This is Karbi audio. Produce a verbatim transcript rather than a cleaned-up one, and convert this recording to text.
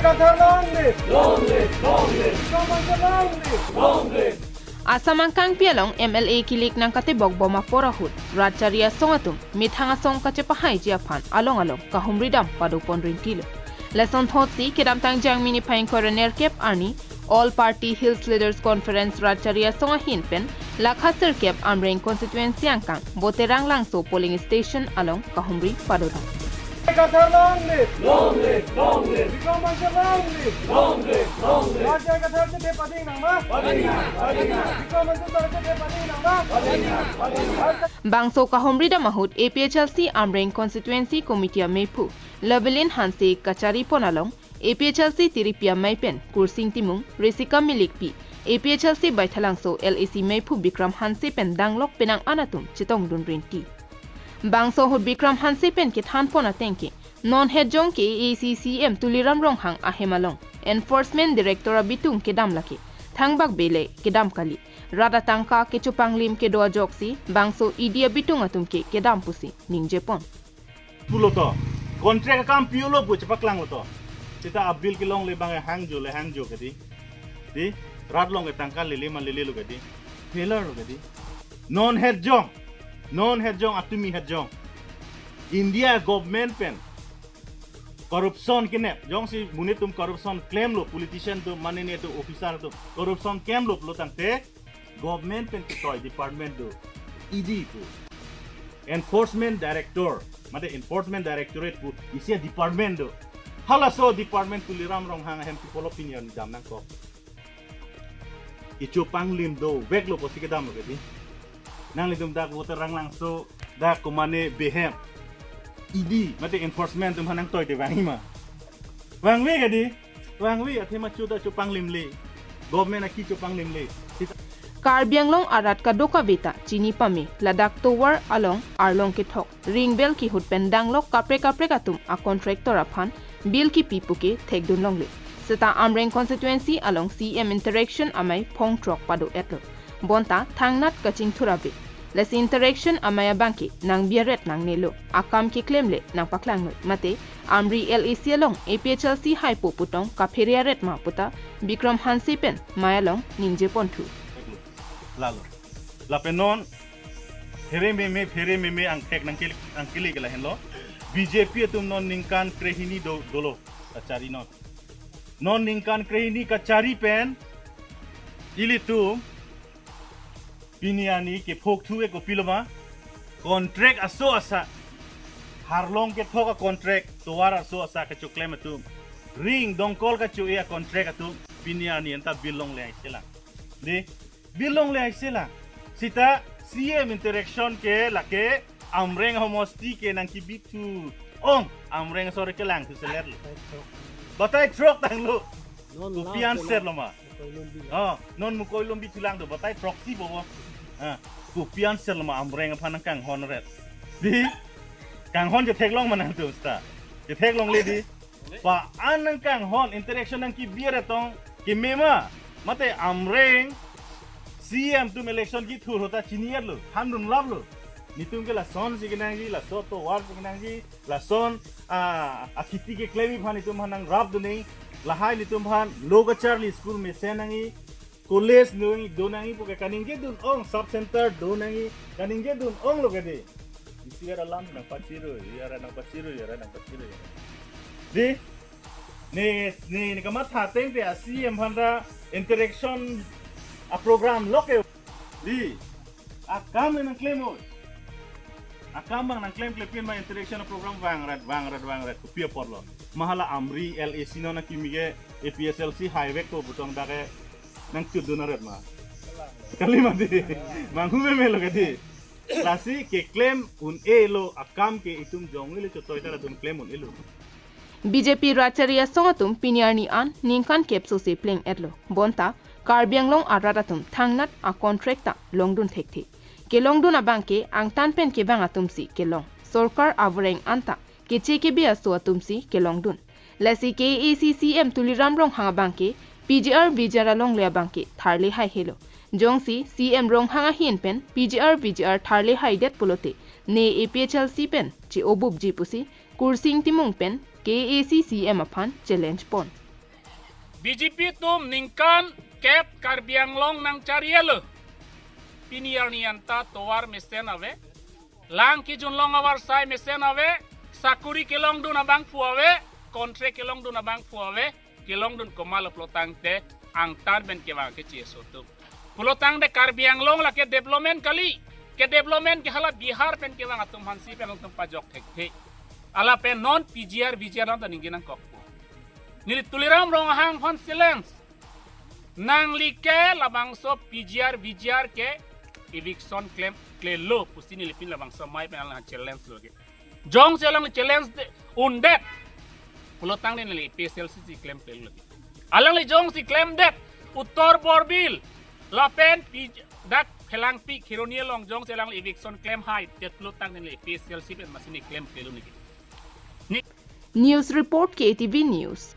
Kathar long live! Long live! Long live! Bikram Hanse long live! Long live! Assam angkangpi along M L A kilik nangkatebok bom apor ahut rat chari asong atum methang asong kachepahaiji aphan along along kahumridam padopon rintilo. Lason thotsi kedamtang Jangmi niphai ingkoi ra nerkep arni All Party Hills Leaders Conference rat chari asong ahin pen lakha sirkep Amreng constituency angkang Boterang Langso polling station along kahumri padodam. Kathar long live! Long live! Long live! Bikram Hanse long live! Long live! Long live! Raja Kathar chethe pading nangma? Pading nang! Pading nang! Bikram Hanse sar chethe pading nangma? Pading nang! Pading nang! Bangso kahumridam ahut A P H L C Amreng Constituency Committee amephu Labilin Hanse kacharipon along A P H L C tiripi amei pen Kursing Timung, Risika Milikpi, A P H L C Baithalangso L A C meiphu Bikram Hanse pen danglok penang an atum chetongdun rinti. Bangso ahut Bikram Hanse pen kethanpon ateng ke non hetjong K A A C C E M Tuliram Ronghang ahem along Enforcement Director abitung kedam lake thangbak bele kedam kali. Rat atangka kechopanglim kedo ajoksi bangso E D abitung atum ke kedam pusi ningjepon. Pulo to. Contract akam piolo pu chepaklanglo to. Sita a-bill kelongle bang hangjo le hangjo kedi. Di, rat along ketangka lele ma lelelo kedi. Failure lo kedi. Non hetjong. Non hetjong, atumi hetjong. India government pen corruption kenep. Jongsi monit atum corruption klemlo, politician atum, mane netum, officer atum corruption klemlo pulotangte government pen ketoi department do, E D pu. Enforcement Director, mate Enforcement Directorate pu isi a-department do. Halaso department Tuliram Ronghang ahem kipolo pini arni dam nangkok. Kechopanglim doveklo pusi kedamlo kedi. Nanglitum dak Boterang Langso, dak komane behem, E D mate enforcement atum aphan nangtoite vangji ma? Vangve kedi. Vangve, athema chuda chopanglimle. Government aki chopanglimle. Sita Karbi Anglong arat kadokave ta chini pame ladak tovar along arlong kethok ring bel kihut pen danglok kaprek kaprek atum a-contractor aphan bill kipi puke thekdun longle. Seta Amreng constituency along C M interaction amei phongthrok pado-etlo. Bonta thangnat kachingthur ave. Lasi interaction amei abangke nangbiaret nangnelo. Akam keklemle nangpaklangnoi. Mate Amri L A C along A P H L C haipo putong kaphere aret ma puta Bikram Hanse pen mei along ningjeponthu. Lalo. Lapen non phere meme, phere meme angthek nangkele, nangkele ke lahenlo. B J P atum non ningkan krehini do, dolo kachari non. Non ningkan krehini kachari pen ilitum pini arni kephokthu ke kopilo ma? Contract aso asa. Arlong kethok a-contract, tovar aso asa kechoklem atum, ring dongkol kacho-e a-contract atum pini arni anta bill longle aise lang. Di, bill longle aise lang. Sita C M interaction ke lake Amreng homosti ke nangkebithu ong, Amreng asor kelangthu selet lo. Batai throk tanglo. Non kopi la anser lo ma? Mukoi Lumbi la. Oh, non Mukoi Lumbi thulang do, batai throksi bobo. Ah, kopi anser lo ma Amreng aphan nangkanghon ret? Di, kanghon chetheklong ma nangtum sita? Chetheklongle di. Pa an nangkanghon, interaction nangkebi aret tong keme ma? Mate Amreng C M atum election kithur ahut ta chini-etlo, handun laplo. Netum ke lasonsi kenangji, laso tovar si kenangji, lason, ah, akheti keklemji aphan netum aphan nangrapdun nangji, lahai netum aphan lo kacharli school mesen nangji, college nung do nangji puke kaningjedun ong, sub center do nangji, kaningjedun onglo kedi. Isi arat alam nangpachirui, arat nangpachirui, arat nangpachirui. Di, ne, ne, ne kamatha ateng te a-C M aphan ta interaction a-program lo ke. Di, akam ne nangklem oi. Akam abang nangklemkle pin ma interaction a-program vangret, vangret, vangret, kopi apotlo? Ma hala Amri L A C non akimi ke A P H L C haivekpo putong dak ke nangchutdun aret ma? Kali ma di. Manghu memelo kedi. Lasi keklem un-elo, akam ke itum jongile chotoi ta latum klem un-elo. B J P rat chari asong atum pini arni an ningkan kep sose pleng-etlo. Bonta Karbi Anglong arat atum thangnat a-contract ta longdun thekthe. Kelongdun abangke angtan pen kevang atumsi kelong. Sorkar avoreng anta keche kebe aso atumsi kelongdun. Lasi K A A C C M Tuliram Ronghang abangke P G R V G R alongle abangke tharle haihelo. Jongsi C M Ronghang ahin pen P G R V G R tharle haidet pulote ne A P H L C pen che-obupji pusi Kursing Timung pen K A A C C M aphan challenge pon. B J P atum ningkan kep Karbi Anglong nangchari-elo. Pini arni anta tovar mesen ave. Lang kejun long avarsai mesen ave. Sakuri kelongdun abangphu ave. Contract kelongdun abangphu ave. Kelongdun komatlo pulo tangte angtan pen kevang ke C S O atum. Pulo tangte Karbi Anglong lake development kali. Ke development ke hala Bihar pen kevang atum aphansi pen atum pajok thekthe. Lapen non P G R, V G R anta ningje nangkokpo. Neli Tuliram Ronghang aphan challenge. Nangli ke labangso P G R, V G R ke eviction klemklelo pusi neli pini labangso amei pen alang challenge lo ke. Jongsi alangli challenge de, undet pulo tangte neli A P H L C si klemklelo ke. Alangli jongsi klemdet, Uttar Borbil lapen P-, dak Phelangpi Kheroni along jongsi alangli eviction klem haidet pulo tangte neli A P H L C pen masi neli klemklelo neke. News report, K T V News.